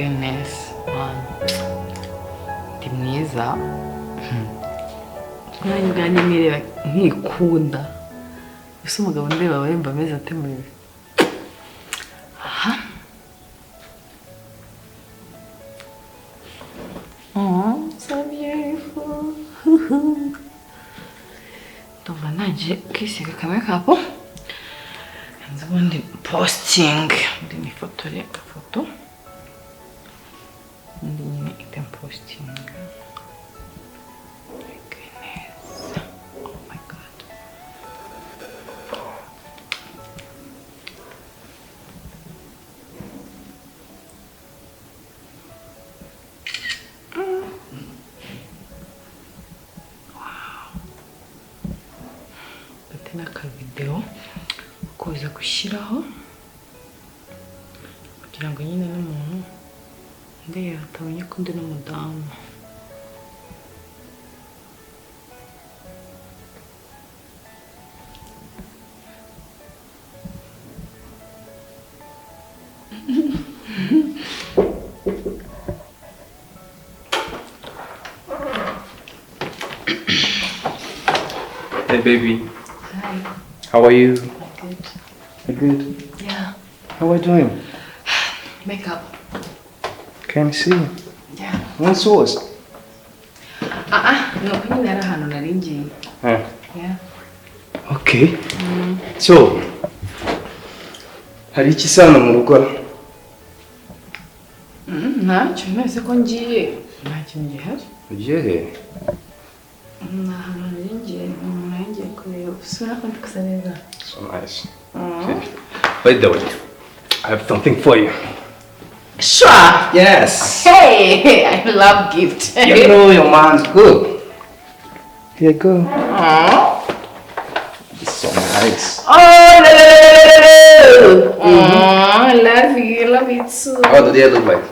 Goodness, man. Ndi mwiza. Nanjye ubwanjye nireba nkikunda. Ese umugabo ndeba aba yumva ameze ate muri we? Aha. Oh, so beautiful. Ndumva ntangiye kwisiga ka makeup. Nzi ubundi posting. Undi nifotore agafoto. Undi nyine ite posting. My goodness. Oh my God. Mfate n'akavidewo kuza gushyiraho kugira ngo nyine n'umuntu ndeba atabonye ko undi n'umudamu. Hey baby, Hi, how are you? I'm good. You good? Yeah, How are you doing? makeup. Can't see. Yeah. One source. Ah ah, ni uko nyine hari ahantu nari ngiye. Huh. Yeah. Okay. So, hari iki isano mu rugo? Ntacyo, none ko ngiye. Nta kintu gihari. Ugiye he? Ni ahantu nari ngiye, ni umuntu nari ngiye kureba. Usura ko ndi gusa neza. So nice. Okay. By the way, I have something for you. Sure! Yes. Hey, I love gift. You know your man's good. Here you go. Aww. It's so nice. Oh, no, no, no, no, no, no. Aw, I love you. I love you too. How do they look like?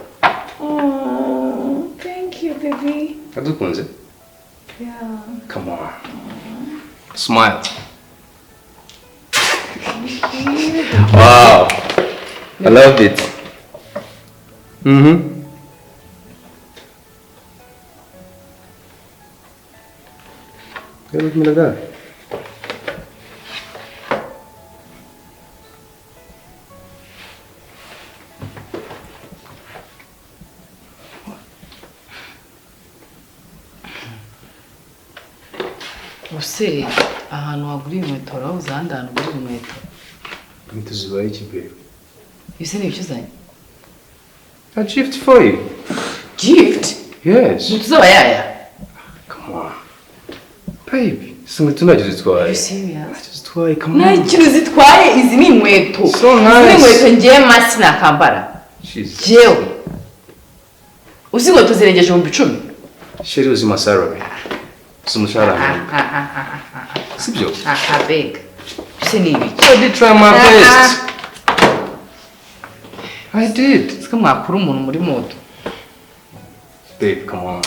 Oh, thank you, baby. Adukunze. Yeah. Come on. Smile. Wow. I loved it. Mm-hmm. You look at me like that. Use ahantu wagura inkweto urabuze ahandi hantu ugura inkweto. Inkweto zibaye iki babe? Ibise ni ibiki uzanye? A gift for you. Gift? Yes. Inkweto z'abayaya? Come on. Babe, izi nkweto ntacyo zitwaye. Are you serious? Ntacyo zitwaye, come Nta on. kintu zitwaye, izi ni inkweto. So Izi ni nice. inkweto ngewe masi nakambara. Jesus. Jewe. Uzi inkweto zirengeje 10,000? Sheri uzi masarari. Uzi umushahara wanjye. Sibyo? Aha, beg. Ibise ni ibiki? I did try my best. I did. Siko mwakura umuntu muri moto. Babe, come on.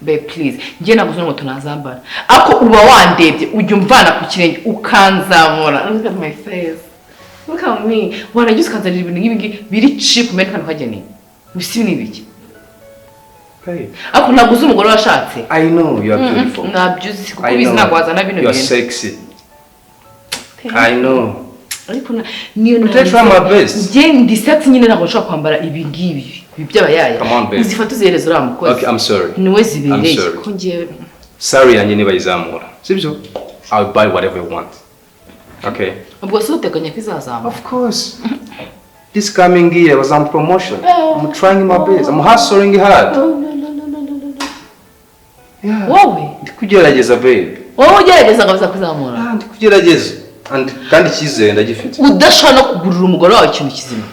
Babe, please. Njye ntabwo uzi inkweto nazambara. Ariko uba wandebye ujya umvana ku kirenge ukanzamura. Look at my face. Look at me. Warangiza ukanzanira ibintu nk'ibi ngibi biri cheap mbere kano kageni. Ibise ni ibiki? Babe. Ariko ntabwo uzi umugore washatse. I know you are beautiful. Ntabyo uzi kuko I ubizi know. ntabwo wazana bino You are bintu. sexy. I know. Ariko niyo But I try my best. Njye ndi sexy nyine ntabwo nshobora kwambara ibi ngibi. Ibi by'abayaya. Come on, babe. Uzifata uzihereza uriya mukozi. Okay, I'm sorry. Niwe zibereye. I'm sorry. Ko njyewe Sorry yanjye nibayizamura. Sibyo? I'll buy whatever you want. Okay. ubwo se uteganya ko izazamuka? Of course. This coming year was on promotion. I'm trying my best. I'm hustling hard. No, no, no, no, no, no, no. Yeah. Wowe Ndi kugerageza babe. wowe ugerageza ngo bizakuzamura. Ah, ndi kugerageza. And kandi icyizere ndagifite. Udashobora no kugurira umugore wawe ikintu kizima.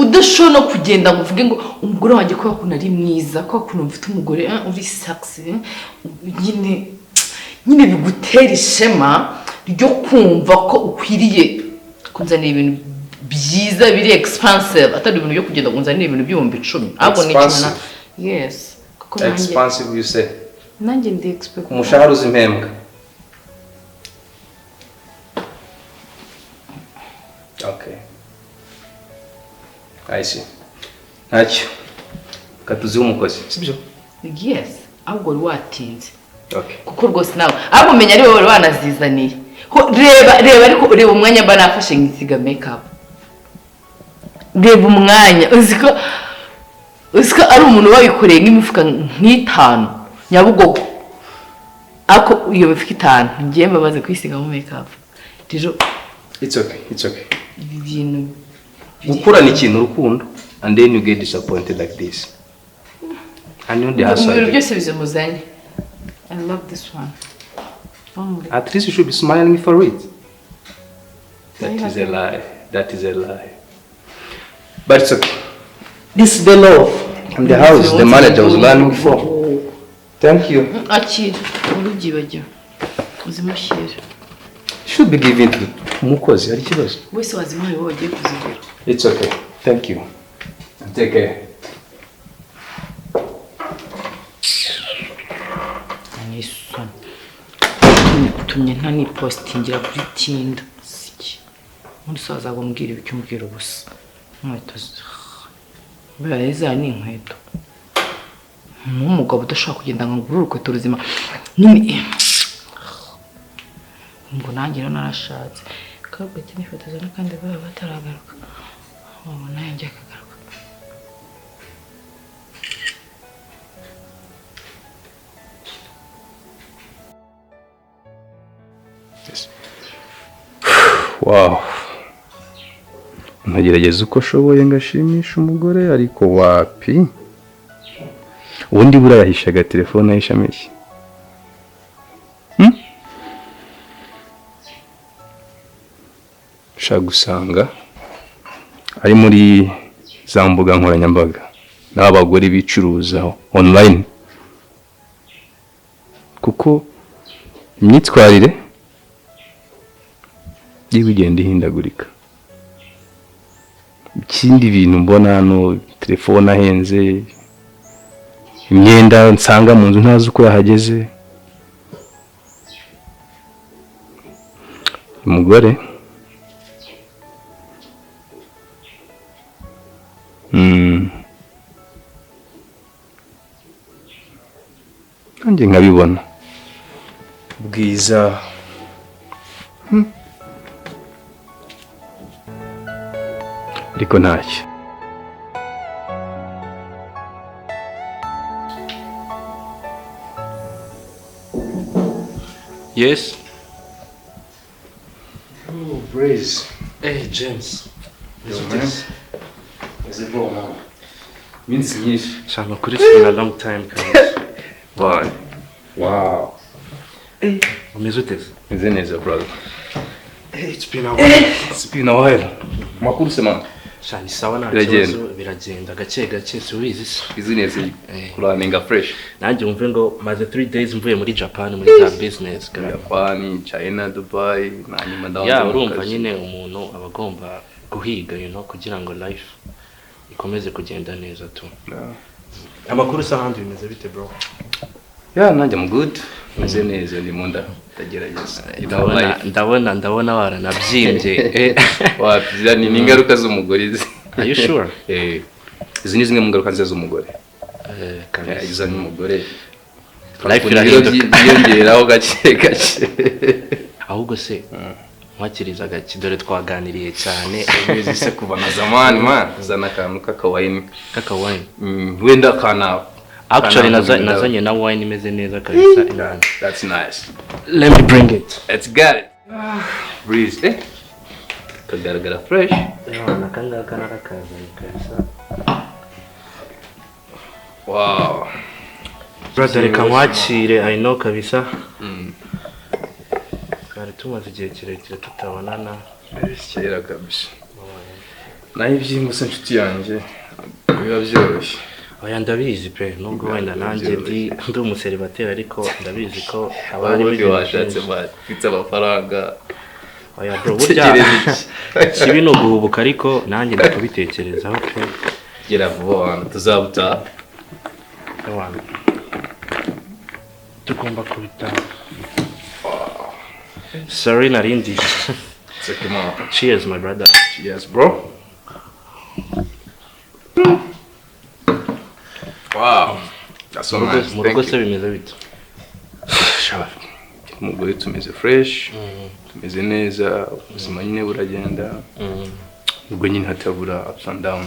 Udashobora no kugenda ngo uvuge ngo umugore wanjye ko ukuntu ari mwiza, ko ukuntu mfite umugore uri sexy, nyine nyine bigutera ishema ryo kumva ko ukwiriye kunzanira ibintu byiza biri expensive, atari ibintu byo kugenda kunzanira ibintu 10,000. Ahubwo ni ikintu na yes, kuko nanjye Expensive you say. nanjye ndi expect Umushahara uzi impembwa. Okay. I see. Ntacyo. Katuziho umukozi, sibyo? Yes, ahubwo wari watinze. Okay. Kuko rwose nawe ahubwo umenya ari wowe wari wanazizaniye. Reba reba, ariko reba umwanya mba nafashe nkisiga makeup. Reba umwanya, uzi ko ari umuntu wabikoreye nk'imifuka nk'itanu Nyabugogo. Ariko iyo mifuka 5 ngiye mba maze kwisigamo makeup. Rero It's okay, it's okay. ibi bintu Gukurana ikintu urukundo and then you get disappointed like this. And you know the mu hustle. bintu byose bizimuzanye. I love this one. Oh, At least you should be smiling for it. That is a lie. That is a lie. But it's okay. This is the love. And the house the manager was learning for. Thank you. Akira, urubyibagiwe. Uzimushyire. Should be given to umukozi, hari ikibazo? Wese wazimuhaye wowe wagiye kuzigura. It's okay. Thank you. Take care. Nisoni. Utumye ntanipositingira kuri Tinder. Siki. Ubundi se wazaga umbwira ibiki, umbwira ubusa. Inkweto buriya ziriya ni inkweto. N'umugabo udashobora kugenda ngo agure urukweto ruzima. Nyine ngo nanjye rero narashatse. Kabwa nifotoza n'akandi baba bataragaruka. Wabona yanjye akagaruka. Yes. Wow. Nkagerageza uko ashoboye ngashimisha umugore, ariko wapi. Ubundi buriya yahishaga telefone ahishamo iki? Ushaka gusanga ari muri za mbuga nkoranyambaga n'abagore bicuruza online, kuko imyitwarire yiwe igenda ihindagurika. Ikindi bintu mbona hano, telefone ahenze, imyenda nsanga mu nzu ntazi uko yahageze. Umugore nanjye nkabibona bwiza. Ariko ntacyo. Yes. Oh, Braze. Hey, James. Yo, man. Is it bro, man? Iminsi myinshi. Shaka kuri, it's been a long time kabisa. Bye. Wow. Umeze ute se? Meze neza, brother. Hey, it's been a while. It's been a while. Makuru se, man? Sha, ni sawa, nta Biragenda. kibazo, biragenda gake gake, si ubizi se? Business Eh. kuraninga fresh. Nanjye wumve ngo maze 3 days mvuye muri Japan muri za business kabisa. Japan, China, Dubai, na nyuma ndabanza Ya, mu urumva kazi. nyine umuntu aba agomba guhiga kugira ngo life ikomeze kugenda neza tu. Yeah. Amakuru se ahandi bimeze bite, bro? Yeah, nanjye I'm good. Meze neza, ndimo ndagerageza. You know Ndabona life. ndabona waranabyimbye. Wapi, ziriya ni ingaruka z'umugore izi. Are you sure? Eh, izi ni zimwe mu ngaruka nziza z'umugore. Eh, kabisa. Izo ni umugore. Life Ibiro irahinduka. byiyongeraho gake gake. Ahubwo se nkwakiriza gake, dore twaganiriye cyane. Ubizi se kuva na zamani, man, zana akantu k'akawayini. Kaka wine. Wenda kana Actually kana nazanye na wine imeze neza kabisa. That's nice. Let me bring it. Let's get it. Breeze, eh? Kagaragara fresh. Aka ngaka narakazanye kabisa. Wow. Brother, reka nkwakire, I know kabisa twari tumaze igihe kirekire tutabonana. Kera kabisa. Naho ibyingo se, nshuti yanjye, biba byoroshye. Oya, ndabizi pe, nubwo wenda nanjye ndi umuseribateri, ariko ndabizi ko haba harimo Ubundi ibintu washatse byinshi. man, ufite amafaranga. Oya bro, burya Tegereza iki? kibi ni uguhubuka, ariko nanjye ndi kubitekerezaho pe. Gera vuba wantu, tuzabutaha. Ewana, tugomba kubitaha. Sorry, narindi. It's okay, man. Cheers, my brother. Cheers, bro. So Mu rugo- nice. Mu rugo Thank se you. bimeze bite? Sha, umugore tumeze fresh, tumeze neza, ubuzima nyine buragenda. Ubwo nyine hatabura ups and down.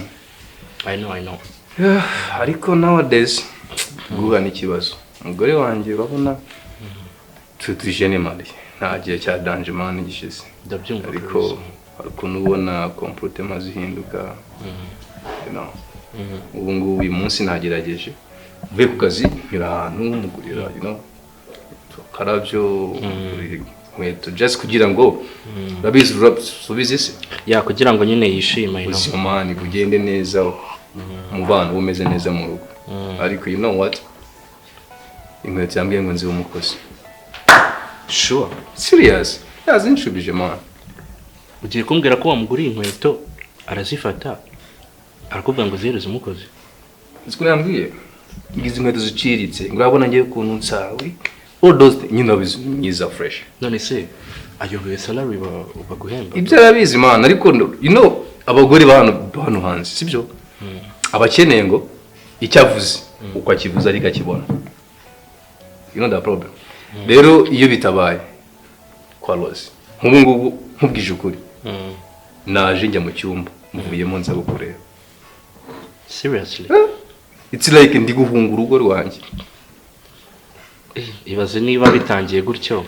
I know, I know. Yeah, ariko nowadays guhura n'ikibazo. Umugore wanjye urabona tujene marié, nta gihe cya danger man gishize. Ndabyumva Ariko kabisa. hari ukuntu ubona comportement zihinduka. Ubu ngubu uyu munsi nagerageje, mvuye ku kazi nyura ahantu mugurira akarabyo, mugurira inkweto, just kugira ngo, urabizi, ubizi se? Yeah, kugira ngo nyine yishime, I know. Ubuzima man bugende neza, umubano umeze neza mu rugo. Ariko you know what, inkweto yambwiye ngo nzibe umukozi. Sure? Serious, yazinshubije man. Ugiye kumbwira ko wamuguriye inkweto, arazifata, arakubwira ngo zihereze umukozi? Uzi ko yambwiye ngo izi nkweto ziciriritse, ngo urabona ngewe ukuntu nsawe, all those things, nyine urabizi, myiza fresh. None se ayobewe salary baguhemba? Ibyo arabizi man, ariko abagore ba hano hanze, sibyo, abakeneye ngo icyo avuze uko akivuze ariko akibona. You know the problem rero, iyo bitabaye kwa Rose nk'ubu ngubu, nkubwije ukuri, naje njya mu cyumba, mvuyemo nza kukureba. Seriously? It's like ndi guhunga urugo rwanjye. Ibaze niba bitangiye gutyo,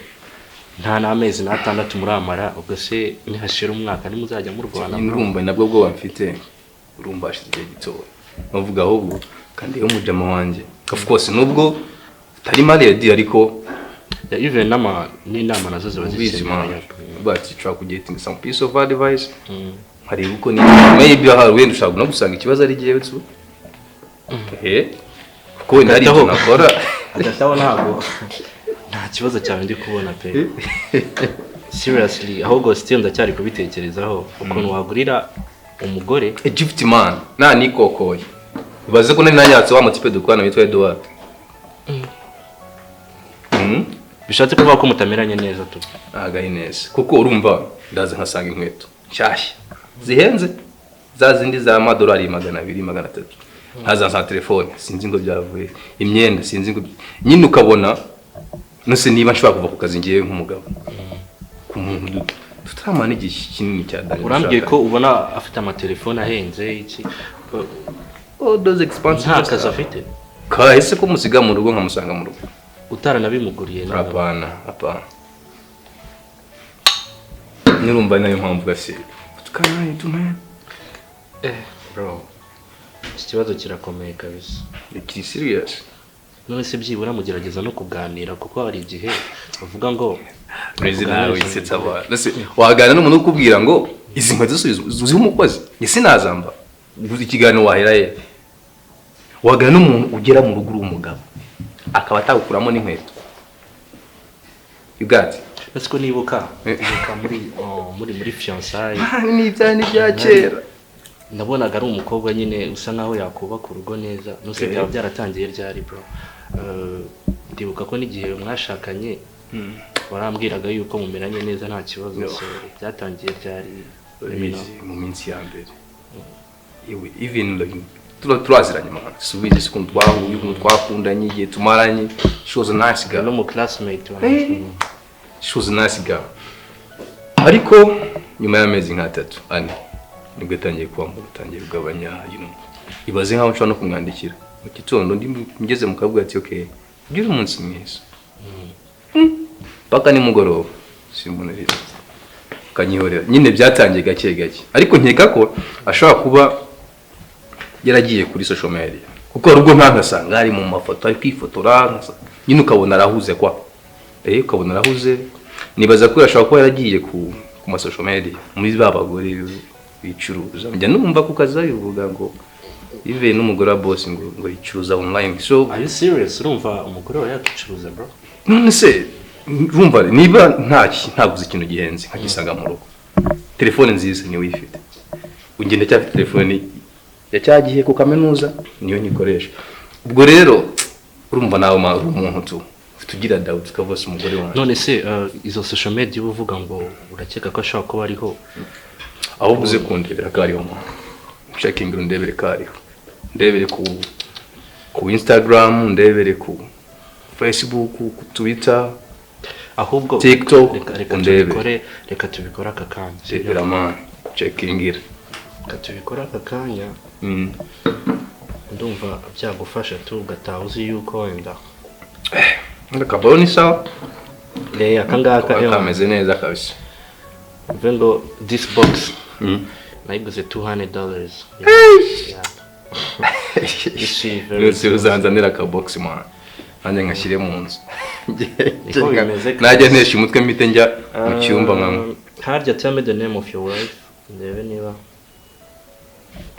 nta n'amezi n'atandatu muramara, ubwo se nihashira umwaka ntimuzajya murwana? Nyine urumva nabwo bwoba mfite, urumva hashize igihe gitoya, nkavuga ahubwo kandi iyo mujama wanjye, of course nubwo utari married, ariko Yeah, even n'inama nazo ziba ubizi zikenewe. Man, but try to get some piece of advice, nkareba uko ni maybe ahari wenda ushobora no gusanga ikibazo ari jyewe tu, kuko wenda hari ibyo nakora. Hagati aho ntabwo nta kibazo cyawe ndi kubona pe, seriously. Ahubwo still ndacyari kubitekerezaho ukuntu wagurira umugore A gift man, nta nikokoye. Ibaze ko nari nanyatse wa mutipe dukorana witwa Edouard. Bishatse kuvuga ko mutameranye neza tu? Ntabwo ari neza, kuko urumva ndaza nkasanga inkweto nshyashya zihenze, za zindi za madolari 200, 300, nkaza nsanga telefone sinzi ngo byavuye, imyenda sinzi ngo, nyine ukabona nose niba nshobora kuva ku kazi ngiye nk'umugabo ku muntu tutaramara n'igihe kinini cya danger. Urambwiye ko ubona afite amatelefone ahenze iki? All those expensive Nta kazi stuff. afite? Kahise ko musiga mu rugo nkamusanga mu rugo. Utaranabimuguriye nawe? Hapana, hapana. Nurumva nayo mpamvu gase, what can I do, man? Eh bro, iki kibazo kirakomeye kabisa. It's serious. None se byibura mugerageza no kuganira? Kuko hari igihe bavuga ngo Murezi nawe wisetsa abantu. Ese waganira n'umuntu ukubwira ngo izi nkweto zuziho umukozi, njye sinazamba? Gusa ikiganiro wahera he? Waganira n'umuntu ugera mu rugo uri umugabo akaba atagukuramo n'inkweto? You got it? Ese ko nibuka muri oh, muri fiançailles, Ni ibya ni ibya kera. Nabonaga ari umukobwa nyine usa nkaho yakubaka urugo neza. Nuse byaba byaratangiye ryari, bro? Ndibuka ko n'igihe mwashakanye warambwiraga yuko mumeranye neza, nta kibazo. No. So byatangiye ryari? Urabizi, mu minsi ya mbere yewe, even like turaziranye man, subizi si ukuntu twahuye, ukuntu twakundanye, igihe tumaranye. She was a nice girl. No mu classmate wanjye. She was a nice girl, ariko nyuma y'amezi nk'atatu ane nibwo yatangiye kuba mu atangiye kugabanya. Ibaze nkaho nshobora no kumwandikira mu gitondo ndi ngeze mu kabuga ati: "Okay, ugire umunsi mwiza," paka nimugoroba simbonera, akanyihorera nyine. Byatangiye gake gake, ariko nkeka ko ashobora kuba yaragiye kuri social media, kuko hari ubwo nkagasanga ari mu mafoto ari kwifotora, nyine ukabona arahuze kwa ukabona arahuze. Nibaza ko ashobora kuba yaragiye ku ma social media muri ba bagore bicuruza. Njya numva ku kazi babivuga ngo even n'umugore wa boss ngo yicuruza online, so Are you serious? Urumva umugore wawe yakicuruza, bro? None se urumva niba ntaguze ikintu gihenze nkagisanga mu rugo, telefone nziza niwe uyifite, ugenda cyafite telefone ya cya gihe ku kaminuza niyo nyikoresha. Ubwo rero urumva nawe uri umuntu tu ufite ugira doubt, ukavuga se umugore wanjye. None se izo social media uba uvuga ngo urakeka ko ashobora kuba ariho? Ahubwo uze kundebera ko ariho muntu, checking, ndebere ko ariho, ndebere ku Ku Instagram, ndebere ku Facebook, ku Twitter. Ahubwo TikTok, reka undebe. tubikore, reka tubikore aka kanya, sibyo? Ndebera man, checkingira. Reka tubikore aka kanya. Ndumva byagufasha tu, ugataha uzi yuko wenda Akaboro ni sawa. Aka ngaka. Kaba Ewa, kameze neza kabisa. Mve ngo this box nayiguze $200. Yeah. This is very Yose uzanzanira aka box man, nanjye ngashyire mu nzu. Niko bimeze kabisa. Najya ntesha umutwe, mpite njya mu cyumba nkanywa. Harya tell me the name of your wife, ndebe niba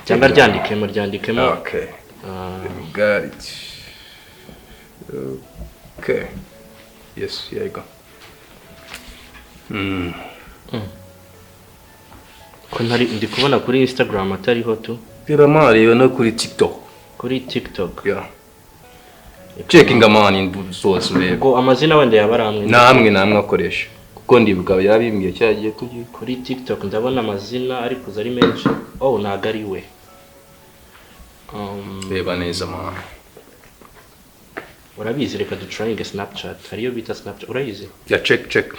cyangwa ryandikemo, ryandikemo. Okay. Ah. Got it. Okay, yes, here you go. Ko ntari ndi kubona kuri Instagram atariho tu. Reba man, reba no kuri TikTok. Kuri TikTok? Yeah, checkinga man zose urebe. Ubwo amazina wenda yaba ari amwe. Namwe namwe akoresha, kuko ndibuka yarabimbwiye cya gihe tugiye. Kuri TikTok ndabona amazina ari kuza ari menshi. Oh, ntago ari we. Reba neza man. Urabizi, reka dutryinge Snapchat, hariyo bita Snapchat, urayizi? Yeah, check, check.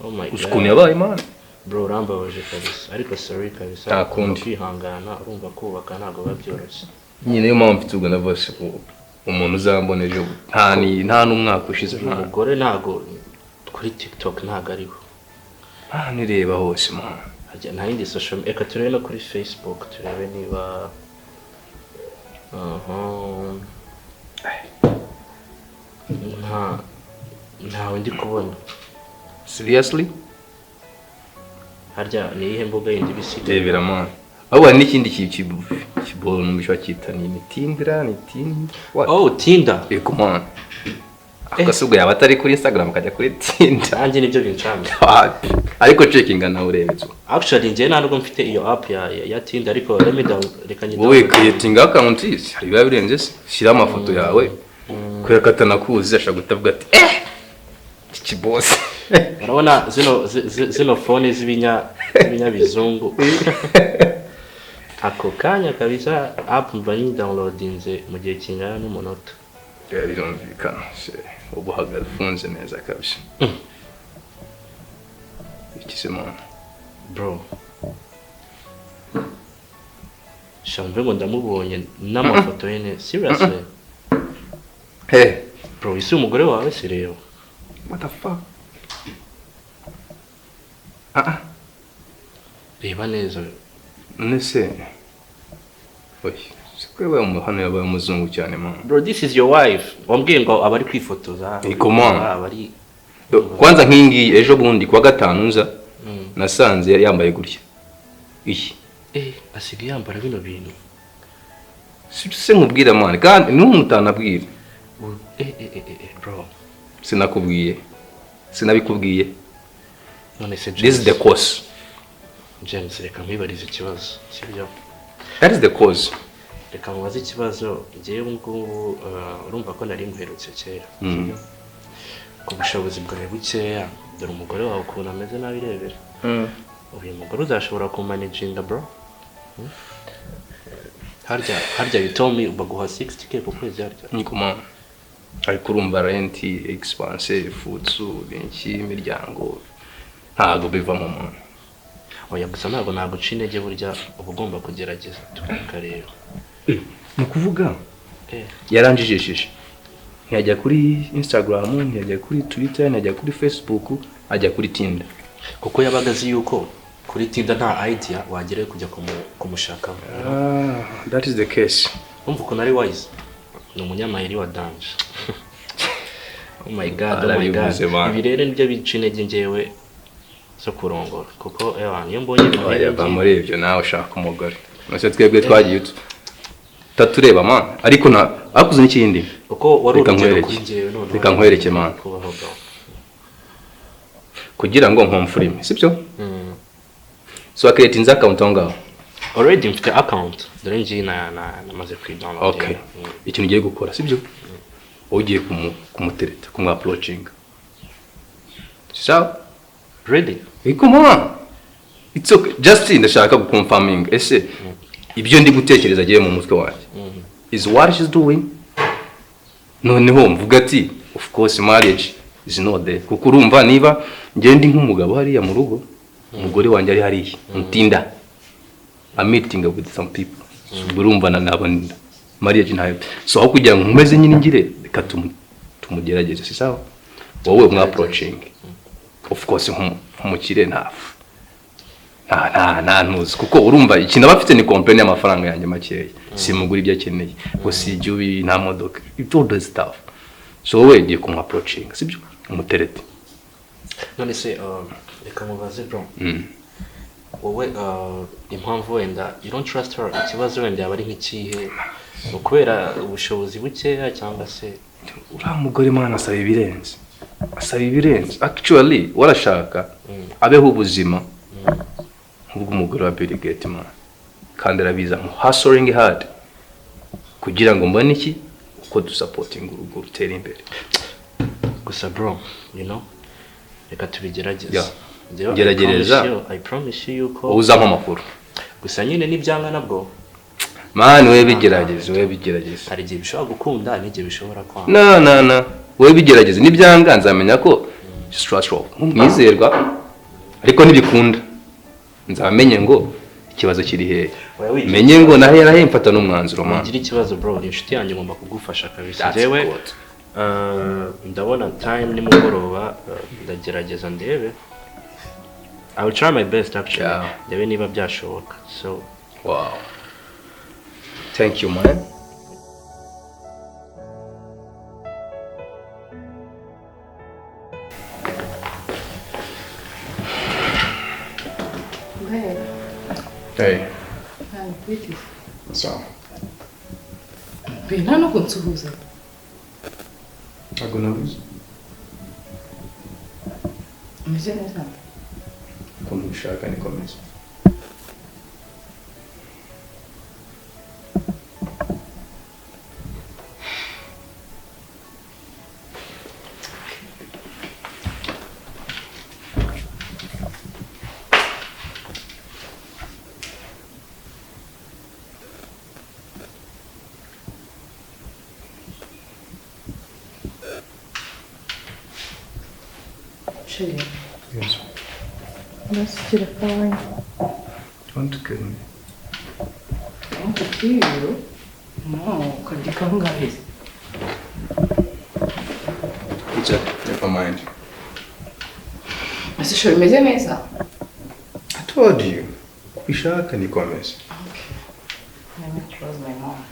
Oh my Uzi God. ukuntu yabaye man. Bro, urambabaje kabisa, ariko sorry kabisa. Nta kundi. Kwihangana, urumva kubaka ntabwo biba byoroshye. Nyine niyo mpamvu mfite ubwo ndavuga se ko umuntu uzambona ejo, nta n'umwaka ushize Uyu nta mugore ntago kuri TikTok ntago ariho. Nta nireba hose man. Hajya nta yindi social media? Reka turebe no kuri Facebook, turebe niba aha ntawe ndi kubona. Seriously? Harya ni iyihe mbuga yindi bisigaye? Rebera man, ahubwo hari n'ikindi kiboro numva bakita ni Tindra, ni Tin what? Oh, Tinder. Yego man, ako se ubwo yaba atari kuri Instagram akajya kuri Tinder? Nanjye nibyo bincanga. Wapi. Ariko checkinga nawe urebe tu. Actually njyewe nta nubwo mfite iyo app ya Tinder, ariko let me down, reka njye. Wowe creating account hari biba birenze se? Shyira amafoto yawe kubera ko atanakuzi, ashobora guhita ati: "Eh, iki kibosi." Urabona zino phone z'ibinyabizungu, ako kanya kabisa app mba nyidownloadinze mu gihe kingana n'umunota. Yeah, birumvikana se, uba uhagaze ufunze neza kabisa. Iki se man? Bro, shamve ngo ndamubonye n'amafoto ye neza, seriously. Hey. Bro, isi umugore wawe si rero? What the fuck? Ah ah. Reba neza. None se oya, siko yabaye hano yabaye umuzungu cyane man. Bro, this is your wife wambwiye ngo aba ari kwifotoza. Ni comment? Aba ari Kwanza nk'iyi ngiyi, ejo bundi kuwa gatanu nza nasanze yari yambaye gutya iyi. Eh, asigaye yambara bino bintu? Si se nkubwira man, kandi n'umuntu utanabwira. Eh eh eh eh, bro. Sinakubwiye, sinabikubwiye. None se This is James, the cause. James, reka nkwibarize ikibazo, sibyo? That is the cause. Reka mubaze ikibazo. Ngewe ubu ngubu urumva ko nari muherutse kera, sibyo? Ku bushobozi bwawe bukeya, dore umugore wawe ukuntu ameze nabi, irebere uyu mugore, uzashobora kumanaginga bro? Hmm? Harya you told me baguha 60K ku kwezi harya? Ni comment? Ariko urumva rent, expense, food, benshi, imiryango, ntabwo biva mu muntu. Oya, gusa ntabwo naguca intege, burya uba ugomba kugerageza tukareba. Ni ukuvuga Eh. yaranjijishije, ntiyajya kuri Instagram, ntiyajya kuri Twitter, ntiyajya kuri Facebook, ajya kuri Tinder. Kuko yabaga azi yuko kuri Tinder nta idea wagira yo kujya kumushakamo. Ah, that is the case. Umva ukuntu ari wise, ni umunyamayeri wa danger. Oh my God, oh my God. Arabivuze, man. Ibi rero nibyo bica intege njyewe zo kurongora, kuko ewa niyo mbonye ibintu Oya, nk'ibi va ngibi- muri ibyo nawe, ushaka umugore. Nose twebwe twagiye tutatureba man, ariko na akuze n'ikindi. Kuko wari Reka urugero nkwereke. kuri njyewe noneho. Reka nkwereke, man. Kubaho bro. Kugira ngo nconfirme, sibyo? So creating account aho ngaho. Already mfite account, dore ngiyi namaze kuyidownload. Okay, ikintu ugiye gukora, sibyo, ugiye kumutereta, kumu approaching, sawa? Really? Hey, come on, it's okay, just ndashaka guconfirming ese. Ibyo ndi gutekereza agiye mu mutwe wanjye is what she's doing. Noneho mvuga ati of course marriage is not there, kuko urumva niba njye ndi nk'umugabo hariya mu rugo, umugore wanjye ari hariya mutinda, I'm meeting up with some people. So urumva na nabona marriage ntayo. So aho kugira ngo nkomeze nyine ngire, reka tumugerageze, si sawa? Wowe mwa approaching, of course nk'umukire, nta ntuzi, kuko urumva ikintu aba afite ni company y'amafaranga yanjye makeya, simugura ibyo akeneye ngo si ibyo nta modoka, all the stuff. So wowe ugiye kumu approaching, sibyo? Umuterete. None se reka mubaze, bro. Wowe impamvu wenda you don't trust her, ikibazo wenda yaba ari nk'ikihe? Ni ukubera ubushobozi bukeya cyangwa se? Uriya mugore, mwana, asaba ibirenze, asaba ibirenze. Actually warashaka abeho ubuzima nk'ubw'umugore wa Bill Gates, man, kandi arabizi I'm hustling hard kugira ngo mbone iki, uko dusupportinga urugo rutera imbere. Gusa bro, reka tubigerageze. Yeah. Njyewe, I Gerageza. I promise you yuko Wowe uzampa amakuru. Gusa nyine nibyanga nabwo. Man, we bigerageze, we bigerageze. Hari igihe bishobora gukunda, hari n'igihe bishobora kwanga. Na na na, wowe bigerageze, nibyanga nzamenya ko trustworthy, umwizerwa, ariko nibikunda nzamenye ngo ikibazo kiri hehe. Oya, wigira Menye ngo nahe nahe, mfata n'umwanzuro, man. Ugira ikibazo, bro, ni inshuti yanjye, ngomba kugufasha kabisa. That's Njyewe good. Ndabona time nimugoroba, ndagerageza ndebe. I will try my best actually. Ndebe niba byashoboka, so. Wow, thank you, man. Hey. So. Be, nta no kunsuhuza. Ntabwo nabuze. Umeze neza? Ukuntu ubishaka niko meze. Chéri. Yes. Ndasukira akanya. Want to kill me? Want to kill you? No, ukarya kangahe? It's okay. Never mind. Ese chéri, umeze neza? I told you. Ubishaka niko meze. Okay. Let me close my mouth.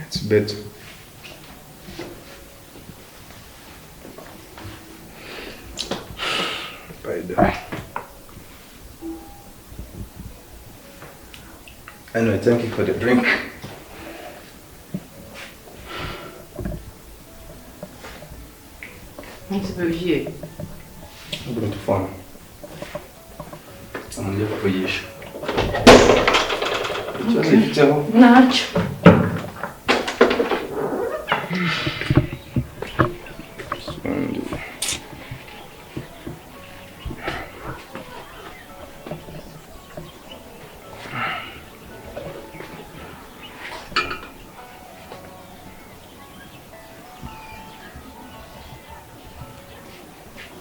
It's better. By the way. Anyway, thank you for the drink. Nse ugiye? I'm going to phone. Ngiye kuvugisha. Ikibazo gifiteho? Ntacyo.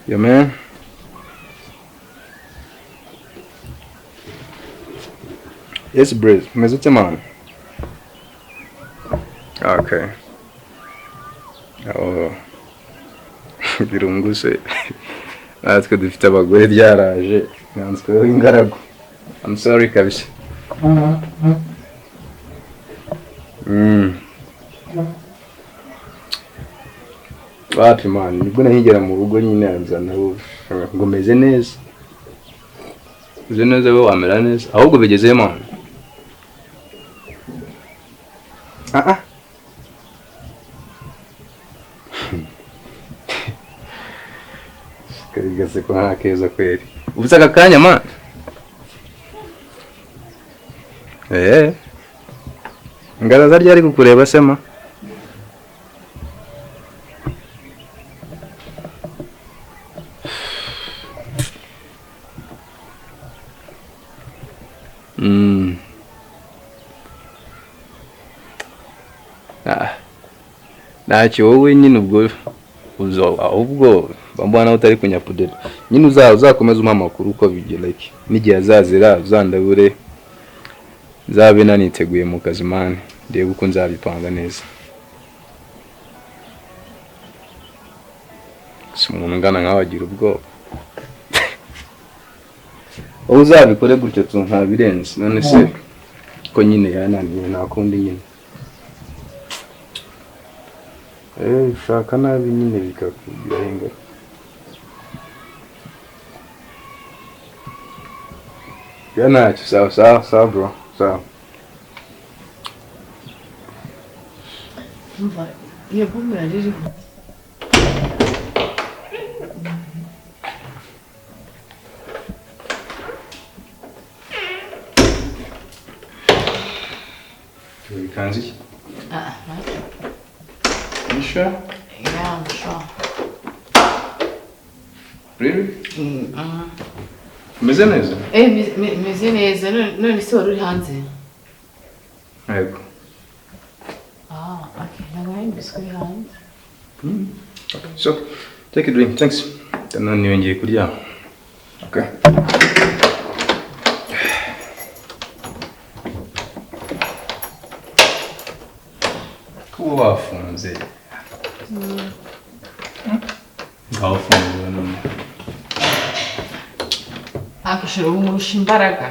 Yeah, man. Yes, Briz. Umeze ute, man? Okay. Oh. Birunguse. Natwe dufite abagore byaraje. Nkansweho ingaragu. I'm sorry kabisa. Wapi, man, nibwo nahigera mu rugo nyine anzana ngo meze neza. Meze neza, we wamera neza. Ahubwo bigeze, man. Ah ah. Karigase ko nta keza kweri. Ubuze aka kanya, man. Ngaraza ryari kukureba se, ma? Ntacyo, wowe nyine ubwo ahubwo bambona nawe utari kunyapudera nyine, uzakomeza umpa amakuru uko bigira, like n'igihe azazira uzandabure, nzabe naniteguye mu kazi, man, ndebe uko nzabipanga neza. Si umuntu ungana nkawe agira ubwoba? Wowe uzabikore gutyo tu, nta birenze. None se ko nyine yananiye, nta kundi nyine. Ushaka nabi nyine bikakugiraho ingaruka. Ya, ntacyo, sawa sawa sawa bro, sawa. Umva, iyo bombe yari iriho. Bikanze iki? Ah, ntacyo. You sure? Yeah, I'm sure. Really? Umeze neza? Eh, meze neza. None se wari uri hanze? Yego. Ah, okay. Ntabwo nari mbizi ko uri hanze. Okay, so take a drink, thanks. Ndananiwe, ngiye kuryama. Okay. Kuba wafunze. Ngaho fungura none. Akashira ubu nkurusha imbaraga.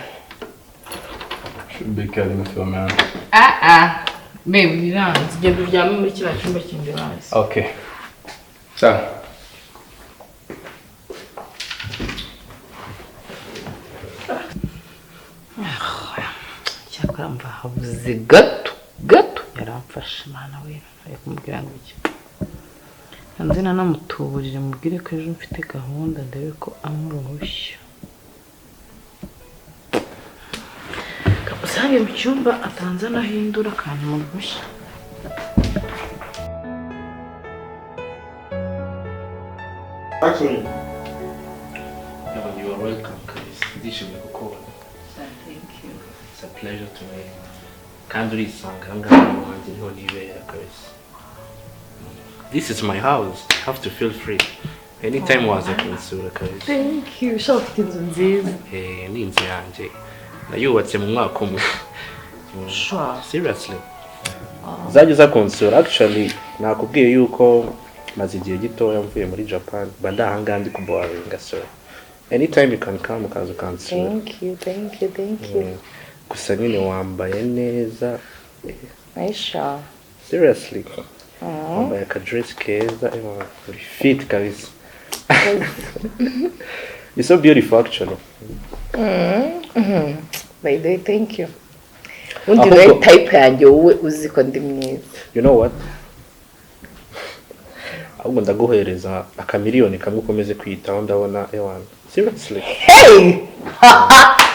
Should be caring for man. Ah ah. Babe, biranze. Genda uryame muri kiriya cyumba kindi bazi. Okay. Sawa. Cyakora mva habuze gato gato yaramfashe. Mana we, ari kumubwira ngo iki? Nze nanamutuburire, mubwire ko ejo mfite gahunda, ndebe ko ampa uruhushya. Kamusange mu cyumba atanze anahindura akantu mu ruhushya. Actually, no, you are welcome, kabisa. Ndishimye kukubona. Thank you. It's a pleasure to me. Kandi urisanga aha ngaha ni iwanjye, niho nibera kabisa. This is my house. You have to feel free. Anytime waza kunsura kabisa. Thank you. Ushobora ufite inzu nziza. Eh, ni inzu yanjye. Nayubatse mu mwaka umwe. Sure. Seriously. Uzajya uza kunsura. Actually, nakubwiye yuko maze igihe gitoya mvuye muri Japan. Mba ndi aha ngaha ndi kuboringa, so anytime you can come, ukaza ukansura. Thank you, thank you, thank you. Gusa nyine wambaye neza. Aisha. Seriously. Wambaye akadress keza, uri fit kabisa. You're so beautiful, actually. By the way, thank you. Ubundi Ahubwo- nawe type yanjye, wowe uzi ko ndi mwiza. You know what? Ahubwo ndaguhereza akamiliyoni kamwe ukomeze kwiyitaho, ndabona ewana. Seriously. Hey!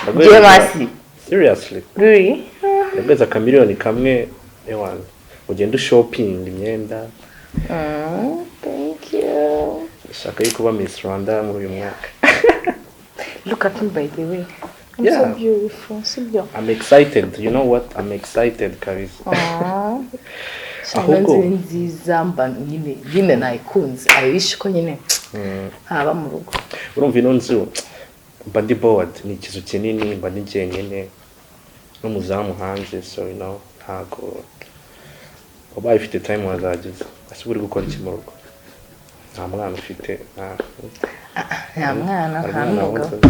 Ndaguhereza- Masi. Seriously. Really? Ndaguhereza akamiliyoni kamwe, ewana. Ugende ushopping imyenda. Thank you. Ndashaka yuko uba Miss Rwanda muri uyu mwaka. Look at me, by the way. I'm so beautiful. Sibyo? I'm excited. You know what? I'm excited kabisa. Ahubwo ni nziza, mba nyine nayikunze. I wish ko nyine haba mu rugo. Urumva ino nzu mba ndi bored, ni ikizu kinini, mba ndi jyenyine n'umuzamu hanze, so ntago wabaye ufite time wazageza. Ese uba uri gukora iki mu rugo? Nta mwana ufite, nta Nta mwana, hari nta umwana n'umugabo. wonsa.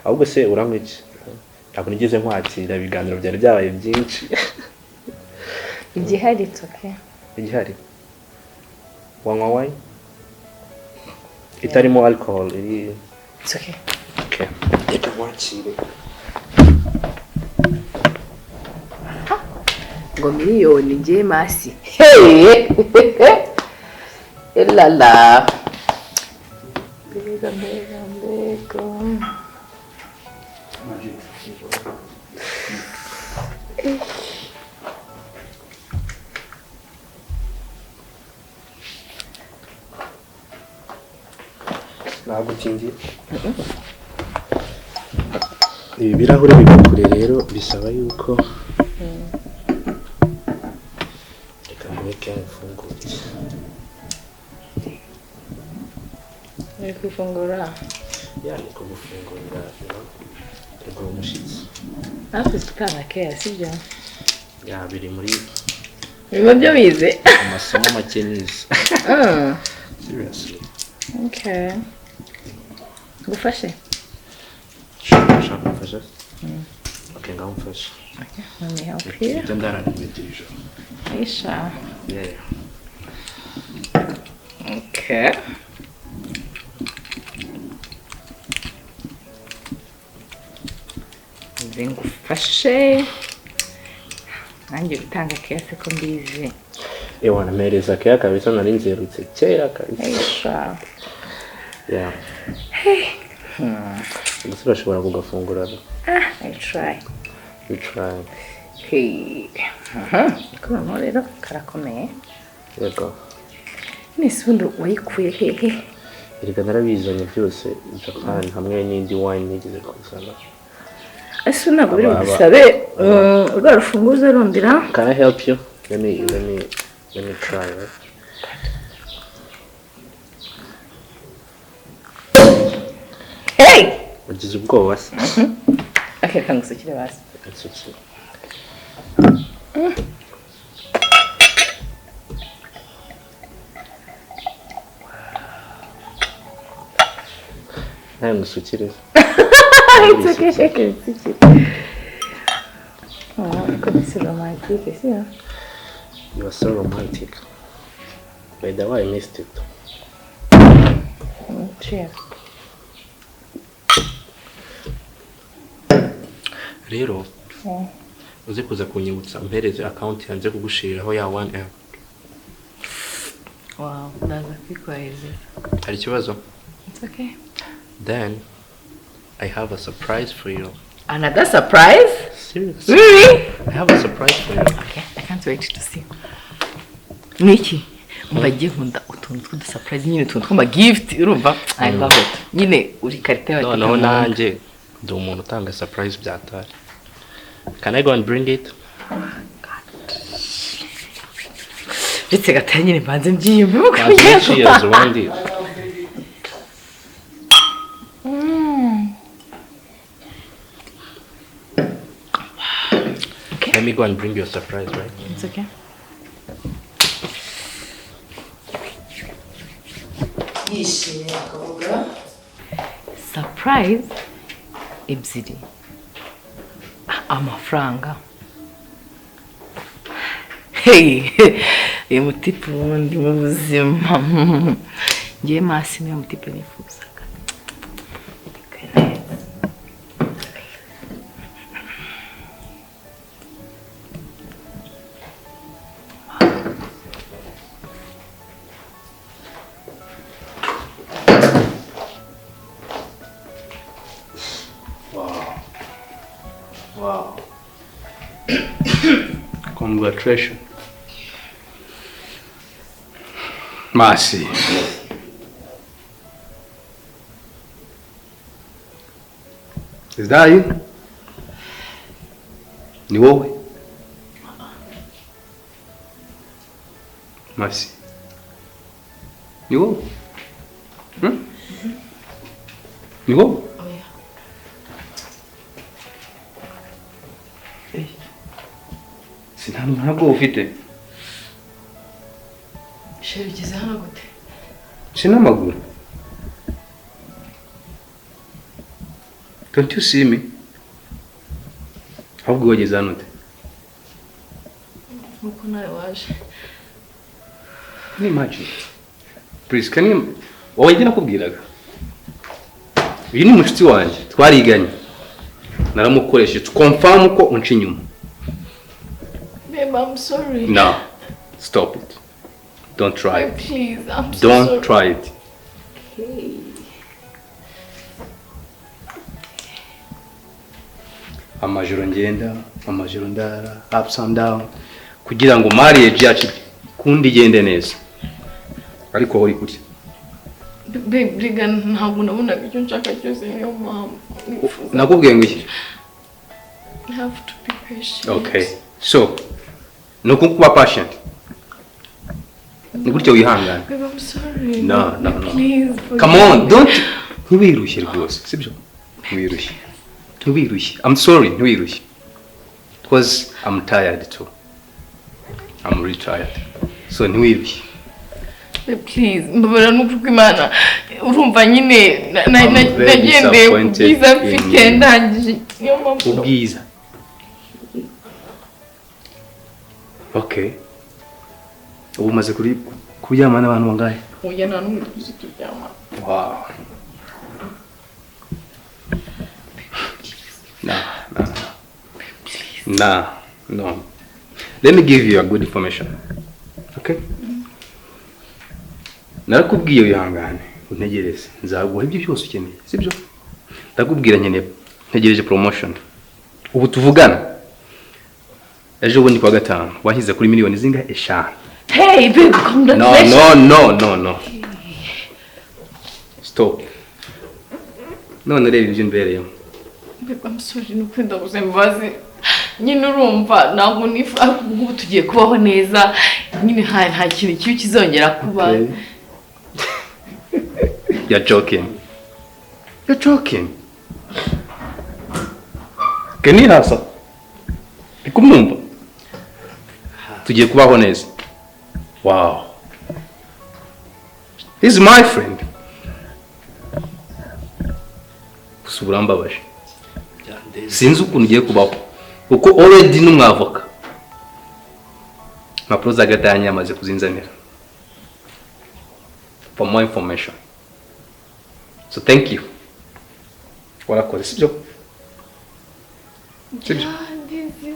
Ahubwo se uranywa iki? Ntabwo nigeze nkwakira, ibiganiro byari byabaye byinshi. Igihari, it's okay. Igihari, wanywa wine itarimo alcohol iri? It's okay. Okay, reka nkwakire. Ngo miliyoni, ngiye masi. Hey! Elala. Mbega, mbega, mbega. Nagukingiye. Ibi birahure biba kure rero, bisaba yuko reka nguhe kemfu. Uri kwifungura? Yeah, ni kugufungurira, you know. Umushyitsi. Natwe tutanga keya, sibyo? Yeah, biri muri Biba byo bize. Amasomo make nize. Seriously. Okay. Ngufashe? Ushaka kumfasha? Okay, ngaho mfashe. Okay, let me help you. Ibyo ndaraniwe ijoro. Aisha. Yeah. Okay. Nze ngufashe. Nanjye gutanga keya se ko mbizi. Ewana, mpereza keya kabisa, nari nzerutse kera kabisa. Aisha. Yeah. Gusa urashobora kugafungura. Ah, I try. You try. Hey. Aha. Ko noneho rero karakomeye. Yego. Nese ubundi wayikuye hehe? Erega narabizanye byose Japan, hamwe n'indi wine nigeze kuzana. Ese ntabwo biri Aba- budusabe rwa rufunguzo rundira? Can I help you? Let me try, right? Hey! Ugize ubwoba se? Okay, kangusukire basi. Nsukire. Nawe ngusukire. It's okay, okay, nsukire. Oh, ariko c'est romantique, si hein? You are so romantic. By the way, I missed it. Cheers. Rero, uze kuza kunyibutsa mpereze account yanze kugushiriraho ya 1M. Wow, ndaza kwikohereza. Hari ikibazo? It's okay. Then I have a surprise for you. Another surprise? Seriously? Really? I have a surprise for you. Okay, I can't wait to see. Niki? Umva, ngiye nkunda utuntu tw'udusurprise nyine, utuntu tw'ama gift, urumva? I love it. Nyine uri karite yawe. Noneho nanjye ndi umuntu utanga surprise byatari. Can I go and bring it? Ndetse gatari nyine mbanze mbyiyumvemo ko Banza ngiye. Cheers ubundi. Okay. Let me go and bring you a surprise, right? It's okay. Yishimye akavuga surprise ebyiri, amafaranga. Hey, uyu mutipe ubundi mu buzima ngewe masi niyo mutipe nifuzaga. Okay, neza. Wow. Congratulations. Masi. Is that you? Ni wowe? Masi. Ni wowe? Hmm? Ni wowe? Oya. Ntabwo ufite. Chéri, ugeze hano gute? Si n'amaguru. Don't you see me? Ahubwo wageze hano ute? Nkuko nawe waje. Can you imagine? Please, can you... Wowe njye nakubwiraga. Uyu ni mushiki wanjye, twariganye. Naramukoresheje to confirm ko unca inyuma. Babe, I'm sorry. No. Stop it. Don't try it. Please, I'm so Don't sorry. try it. Okay. Amajoro ngenda, amajoro ndara, ups and down, kugira ngo marriage yacu kundi igende neza. Ariko wowe uri kurya. Babe, rega ntabwo nabonaga icyo nshaka cyose, niyo mpamvu nifuza. Nakubwiye ngo iki? I have to be patient. Okay. So, ni uku kuba patient. Ni gutyo wihangana? Babe, I'm sorry. No. Please. Come on, don't, ntiwirushye rwose, sibyo? Ntiwirushye, ntiwirushye. I'm sorry, ntiwirushye, because I'm tired too. I'm really tired, so ntiwirushye. Babe, please, mbabarira n'ukuri kw'Imana. Urumva nyine I'm very nagendeye ku disappointed bwiza in mfite, you. ndangije niyo mpamvu. Ubwiza, okay. Ubu umaze kuri kuryamana n'abantu bangahe? Oya, nta n'umwe tuzi turyama. Wow. Nah. Nah, no. Let me give you a good information. Okay? Narakubwiye wihangane, untegereze. Nzaguha ibyo byose ukeneye, sibyo? Ndakubwira nkeneye, ntegereje promotion. Ubu tuvugana. Ejo bundi kwa gatanu washyize kuri miliyoni zingahe? 5. Hey babe, No, congratulations. no. Stop. None reba ibyo mbereyemo. Babe, I'm sorry, ni ndabuze imbabazi. Nyine urumva ntabwo nifu, ariko ubu ngubu tugiye kubaho neza nyine, nta kintu kibi kizongera kuba. Okay. You're joking. You're joking. Kenny hasa. Ndikumwumva. Tugiye kubaho neza. Wow. This is my friend. Gusa urambabaje. Byandenze. Sinzi ukuntu ugiye kubaho. Kuko already n'umwavoka. Impapuro za gatanya yamaze kuzinzanira. For more information. So thank you. Warakoze, sibyo? Sibyo? Ah, ndizize.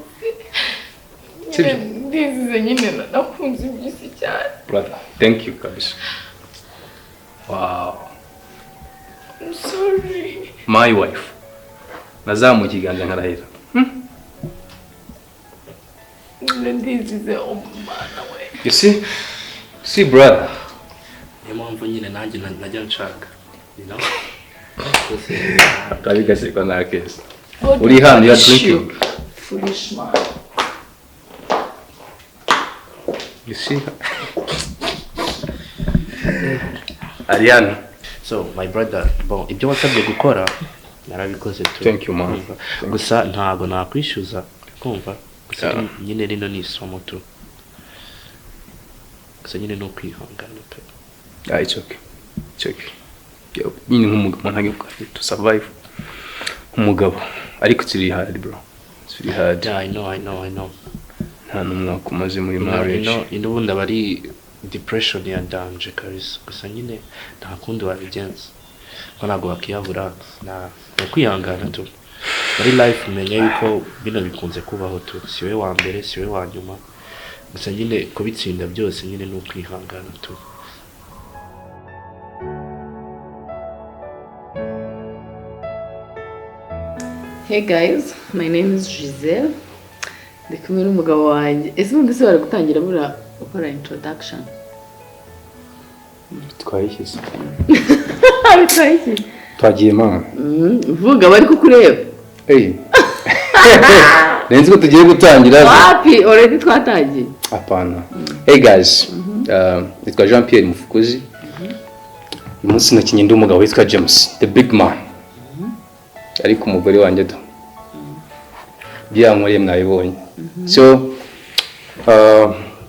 Sibyo? Nyine ndizize nyine, nakunze iby'isi cyane. Brother, thank you kabisa. Wow. I'm sorry. My wife. Nazamuye ikiganza nkarahira. Nyine ndizize, umwana we. You see? See, brother. Niyo mpamvu nyine nanjye najya nshaka, you know? Rwose. Akabigasekwa nta keza. God Uri hano, you are punish you. drinking. Foolish man. You see? Ariana. So my brother, bon, ibyo wasabye gukora narabikoze tu. Thank you, man. Kumva. Gusa ntago nakwishyuza, kumva gusa. Yeah. Nyine rino ni isomo tu, gusa nyine ni ukwihangana pe. Ah, it's okay. It's okay. Yo, nyine nk'umugabo ntabwo to survive. Umugabo. Ariko it's really hard, bro. It's really hard. Yeah, I know, I know, I know. Nta n'umwaka umaze muri marriage. Ino ubundi aba ari depression ya danger kabisa. Gusa nyine nta kundi wabigenza ko ntabwo wakiyahura, na ni ukwihangana tu. Muri life umenya yuko bino bikunze kubaho tu, si wowe wa mbere, si wowe wa nyuma. Gusa nyine kubitsinda byose nyine ni ukwihangana tu. Hey guys, my name is Giselle. Ndi kumwe n'umugabo wanjye. Ese ubundi se bari gutangira buriya gukora introduction? Twayishyize. Bitwaye iki? Twagiye, mama. Vuga, bari kukureba. Hey. Nenzi ko tugiye gutangira. Wapi, already twatangiye. Hapana. Hey guys. Nitwa Jean Pierre Mufukuzi. Uyu munsi nakinye ndi umugabo witwa James, the big man. Ariko umugore wanjye do. Ibyo yankoreye mwabibonye. So,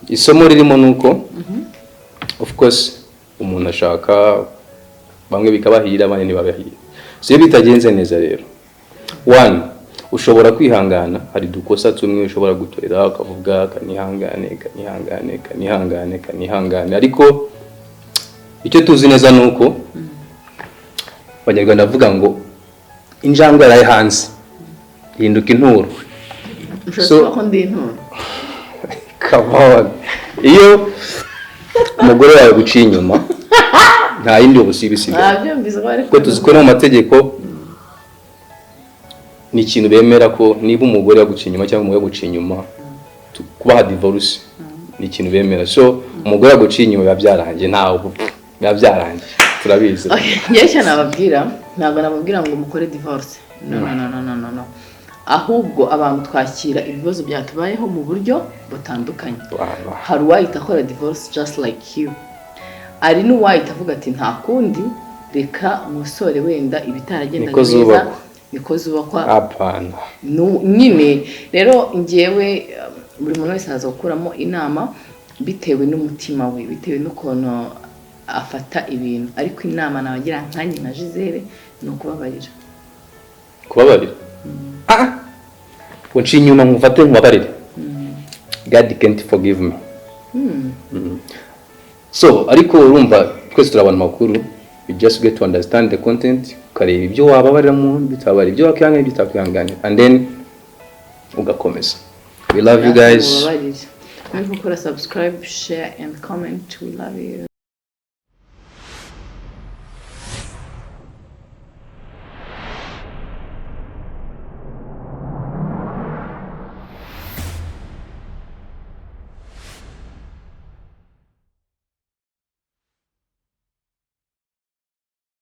isomo ririmo nuko of course umuntu ashaka bamwe bikabahira, abandi ntibabahira. So iyo bitagenze neza rero, one, ushobora kwihangana. Hari udukosa tumwe ushobora gutorera, ukavuga kanihangane, kanihangane, kanihangane, kanihangane. Ariko icyo tuzi neza ni uko Abanyarwanda bavuga ngo injangwe yaraye hanze ihinduka inturo. Ushobora So- kuba ko ndi inturo. Come on. Iyo umugore wawe guciye inyuma, nta yindi ubusiba isigaye. Nabyumvise ko bari Kuko tuzi ko no mu mategeko ni ikintu bemera ko niba umugore yaguciye inyuma cyangwa umugore yaguciye inyuma, kubaha divorce ni ikintu bemera. So umugore yaguciye inyuma biba byarangiye, ntawe biba byarangiye, turabizi. Okay, njyewe icyo nababwira, ntabwo nababwira ngo mukore divorce. No, no, no, no, no, no, no. Ahubwo abantu twakira ibibazo byatubayeho mu buryo butandukanye. Hari uwahita akora divorce just like you, hari n'uwahita avuga ati: "Nta kundi, reka umusore wenda ibitaragendaga Niko neza." Zubakwa. Niko zubakwa. Hapana. Nyine rero ngewe, buri muntu wese araza gukuramo inama bitewe n'umutima we, bitewe n'ukuntu afata ibintu, ariko inama nabagira nkanjye nka Gisele ni ukubabarira. Kubabarira? Ah, ngo nciye inyuma nkufate nkubabarire? God can't forgive me. So ariko urumva twese turi abantu bakuru, you just get to understand the content, ukareba ibyo wababariramo, ibyo utababarira, ibyo wakwihanganira, ibyo utakwihanganira, and then ugakomeza. We love you guys. Mubabarire. Muri gukora subscribe, share and comment. We love you.